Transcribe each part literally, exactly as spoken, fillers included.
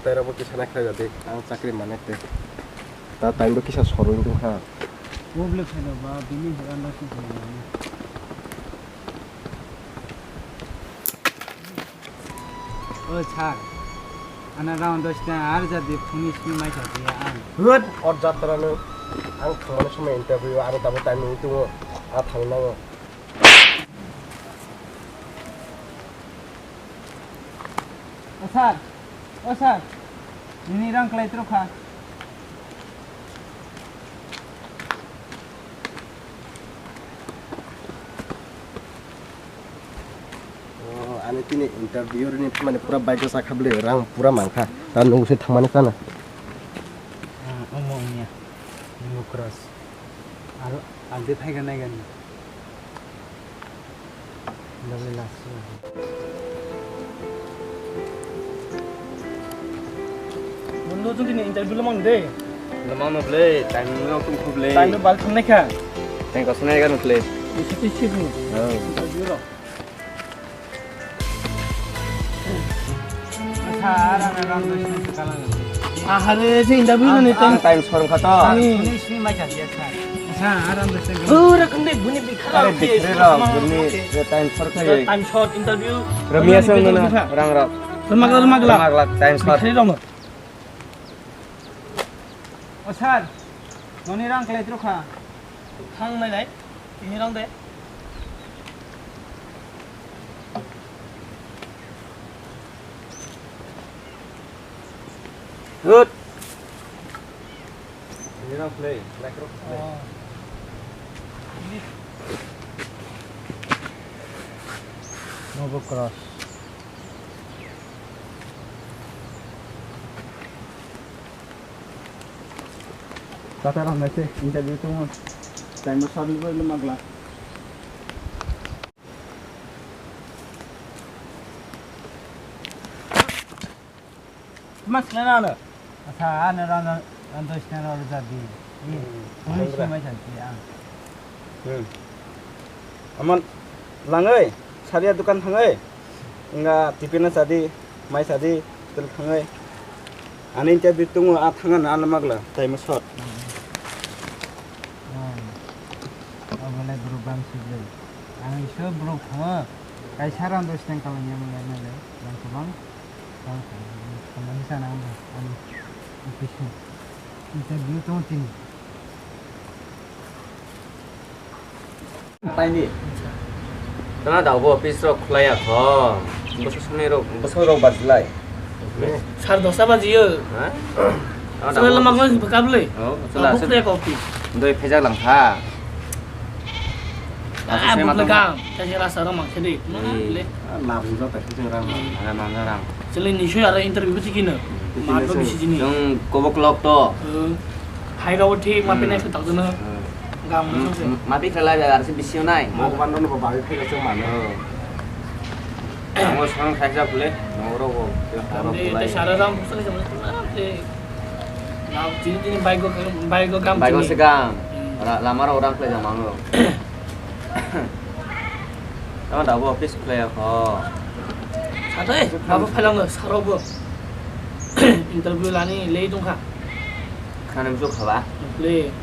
Tei rokbo kisa naikhlai rwdi, ang chakri manai tei. Ta time bo kisa sorwi wngkha. Problem phai rw ba, bini hwran rok kisa manai. O sir, ana round dos ta ar jadi finish ni mai sa dia ang. Hwt, or jatra no. Ang thangmani somoi interview, aro tabo time wngwi tongo. A thangwi nango. O sir, o sir, nini rang klai tro kha. Oh, ani tini interview ni mane pura bike sa kha bwle, rang pura mankha. Ta nung se thangmani kana. Ah, omo ongya. Nimo cross. Aro, alde thaiga nai gani. Lovely last year. Bundhu, jodi ni interview lamang de. Lamang no ble, time no tum khub le. Time no bal thang nai kha. Time ko sunai ga no ble. Isi ti si bu. Oh. Interview ro. Asa, ara na ram dos ni kalang. Ahare, se interview no ni time. Time sorong kha to. Ni sini mai kha dia sa. Asa, ara na dos ni. Ura kang de buni bikha. Are bikha ro, buni time sor kha ye. Time short interview. Ramya sang na rang ro. Ramagla, ramagla. Ramagla, time short. Bikha ro. O sir, noni rang klai tro kha. Thang nai nai, tini rang de. Good. Tini rang play, play kro play. Oh. Nobo cross. Tata rang nai se interview tongo. Time bo sabi bo magla. Mas na na. Asa ana rang rang dos na rang jadi. Ni. Hmm. Tuni si mai jadi ah. Hmm. Aman langoi, saria dukan thangoi. Enga tipina sadi, mai sadi, tel thangoi. Ani interview tungo a thanga na ano magla, time short. Hmm. Abole group bang sibli. Ang iso group thanga. Kaisa rang dos teng kalang yang yang le. Bang kubang. Bang kubang. Bang kubang sana ang bang. Ani office. Interview tungo tini. Taini. Tana da bo office rok khulai ya kho. Bwswk sani rok, bwswk rok bajilai. Sar dosta bajiyo. Ha? Tana da bo lama office. Ko bwkha bwlwi. Oh, chwla. Bwkha ya office. Doi phejak lang kha. Ah, bwkha gam. Kaisa rasa rok mangkhe de. Mana le. Ah, labung jata khe rang. Ah, mana rang. Chwla ni sui aro interview bisi kino. Bisi ma to kino bisi jini. Jong kobok lok to. Hmm. Hai rao thik ma, hmm, penai se tak jana. Hmm. Gam, hmm, ma pi khala ar se bisi nai. Mo ban no ba bai khala se ma. Oh. Mo sang khai ja pule. Mo ro bo. Te sara ram se jama te. Na jini jini bai go, bai go gam. Bai go jini. Se gam. Hmm. Ra-, lama ro orang khala jama ngo. Tama da bo office khala ya kho. Satai, abo phalang saro bo. Interview lani lei tong kha. Khana muchuk khaba? Play.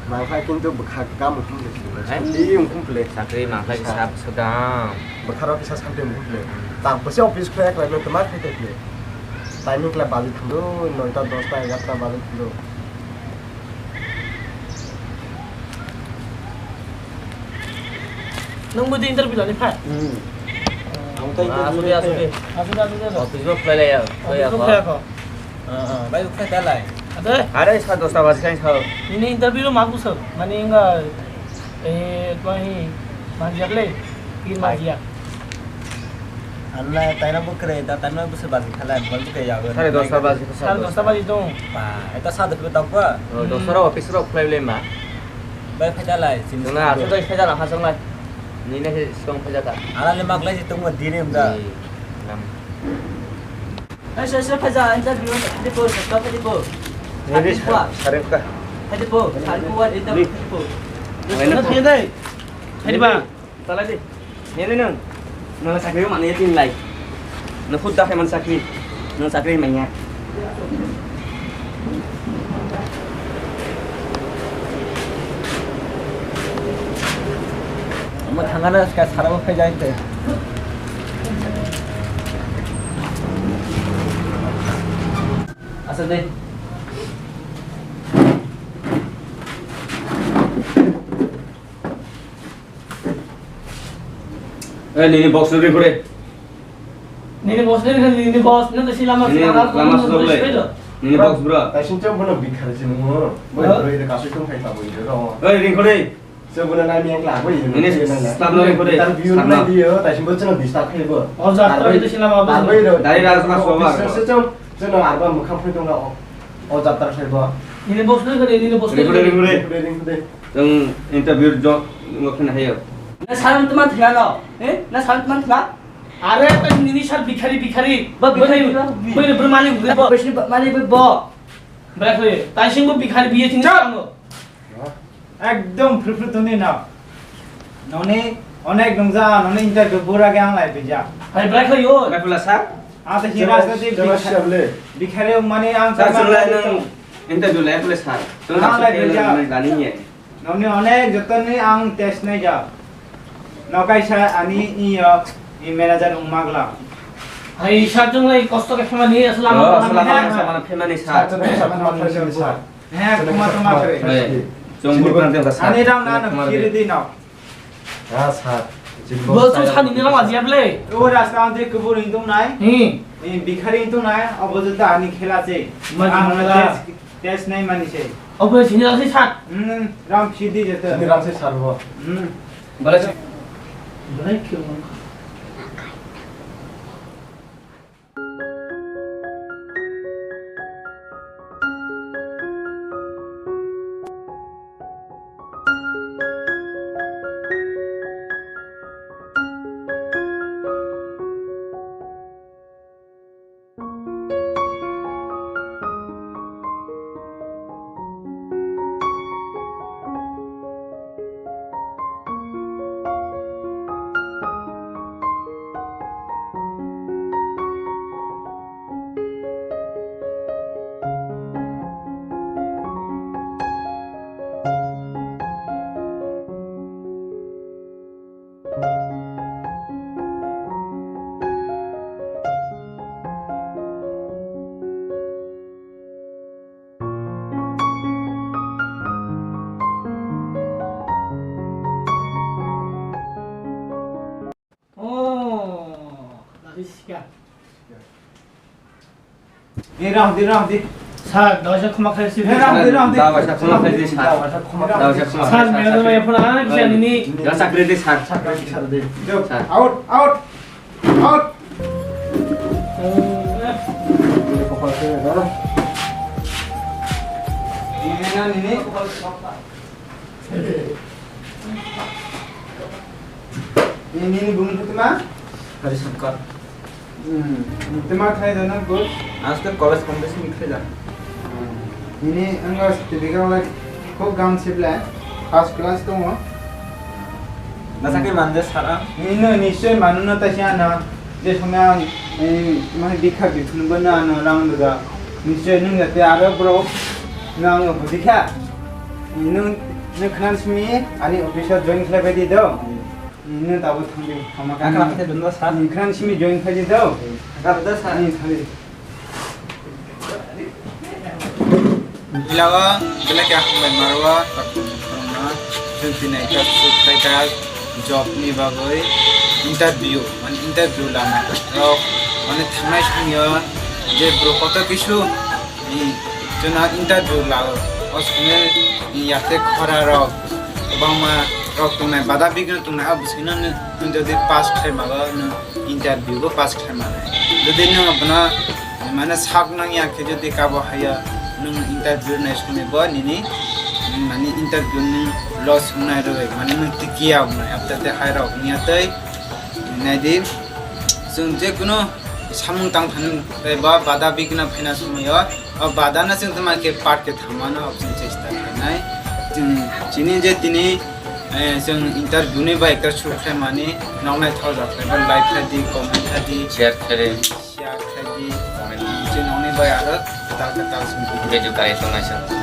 Mangkhai kintu bwkha kam hum le. Hai? Sakri hum play. Sakri mangkhai kisa bwswk gam. Bwkha rok kisa santi hum play. Ta bwse office khlai khlai no tma khai play. Timing khlai baji thangdo, noita dosta egarta baji thangdo. Nung bo di interview lani phai? Hmm. Ang tai interview asudi, asudi. Asudi, asudi, asudi. Office bo khlai laya, office bo khlai kho. Ah, ah, bai, ukhai dalai. Ade? Are sa dosta baji khain sao. Nini interview lo ma buso? Mani inga, eh, tma hi, manjak le? Tin manjak. Anna, taina bo kre, da taina bo se baji khala, bol ke ya. Sare dosta baji. Sare dosta baji dong. Ba, eta sa de ko dok ba. Oh, dosta ro office ro khlai le ma. Bai phai dalai, sini. Jona, asu doi phai dalai, ha jong lai. Nini he song phai jaka. Ala le mak lai tong ma dire mda. Nam. Ese, ese, phaja, anja biyo, phaja po, phaja po. Nini sari kuwa. Sari kuwa. Phaja po, sari kuwa, enta phaja po. Nini. Phaja po. Tala di. Nini nang. Nang sakri mana ya tin lai. Na khud da man sakri. Nwng chakri manya. Omo thangano ska sarabo phai jai te. Asa de. Eh, nini box no ring kore. Nini boss ni, nini boss ni to si lama Nini sila lama lama sila sila le. Sila. Nini boss bro. Taising chong bono bikhar sini mo. Boy Ha? Bro ida kasu tong khai tabo ida ro. Oi, ring kore. So bono nai yang kla boy ida. Nini staff no ring kore. Interview Staff no. Nai dio, taising bo chano disturb khai bo. O jatra Arbo ida sila ma bo. Arbo ida. Dari ras mas bo Office bar. Se chong chano arba mukhang phui tong o. O jatra khai bo. Nini boss ni kore, nini boss ni Ring kore, kore. Ring kore. Ring kore, ring kore. Jong interview job mo khen hayo. Na salam teman thina no. Eh? Na salam teman thina. Are, ta nini sar bikhari, bikhari. Ba bikhari, bikhari. Bo ni bro malik bo. Bo ni malik bo. Bra khoi, taising bo bikhari biye sini Chap! Sango. Ekdom phru phru toni na. Noni onek nungja, noni interview bura ge ang lai bija. Hai bra khoi yo. Bra khoi la sir. Ang ta hira sa di bikhari. Bikhari mani ang ta. Sir, sir, lai nang interview lai pule sir. Ang lai bija. Dani ye. Nokni onek jotoni ang test naijak. Nokaisa ani iyo i manager wng magla. Hai, sir, chwng lai kosto khe phemani, aswk lama Oh, lama aswk lama lama. Lama phemani sir. Sir, chwng lai sama phemani sir. He, khuma tongma khe. Hai, chwng bwrwkang tengkha sir. Ani rang na no khiri di no. Ya, sir. Bo chwng sani ni lama jia ble. O rasta ang je kubur hintung nai. Hi. I bikhari hintung nai, obo je ta ani khela se. Ma Ang khela. Test Test nai mani se. Obo sini rang se sat. Hmm, rang sidi jete. Sini rang se sat bo. Hmm. Balai se. Balai kyo. Oh, lari sika. Eh, rang di, rang di. Sir, dosa khoma khai si. Eh, rang di, rang di. Da waisa khoma khai di, sir. Da waisa khoma khai di. Da waisa khoma khai di, sir. Sir, mera da mai phone ana kisa nini. Da chakri di, sir. Chakri di, sir di. Sir. Out, out, out. Ini na nini. Nini, nini bumung tuma? Hari Shankar. Hmm. Tuma khai jana good? Aste college competition khai jana. Hmm. Nini ang certificate wala khub gam sible. First class tongo. Nasa ke manje sara? Nini no nischoi manu no ta siya na. Je somoi ang, eh, mane bikha biphunbo no ano rang rwga. Nischoi nwng jate aro borok no ang buji kha. Nwng, nwng khna simi ani office o join khlai bai di do. Nwng tabuk thang di, hama Ang kha. Khna simi join khlai di do. Ang kha da sa. Nwng thang di. Bilawa, belai khe hambai maro, takhuk khorokma, chwng tini ekta shoot khaikha, job ni bagwi interview, mane interview lama rok, mane thangnai somyo je bro koto kisu, ni, chwngno interview lao, o somyo ni yakhe khora rok, kwbangma rok tongnai, bada bigno tongnai, abo bwswkno nwng jodi pass khai mago, nwng interview bo pass khlai mano. Jodi nwng abono mane sak nang ya khe jodi kabo haya nwng interview nai songni bo nini mane interview ni loss wngnai rwi mane nwng tikiya wngnai aptate hai rok wngya tei nai di chwng je kunu samung tang thani tei ba bada bigna phaina somoyo o bada no chwng tma khe part khe thangmano option chesta khainai chwng chini je tini Eh, chwng interview ni bai ekta shoot khlaimani, noknai thok jak khlai, like khlai di, comment khlai di, share khlai di, share khlai di, comment Bai aro kwtal kwtal song. Video kwrwi tongnaisong.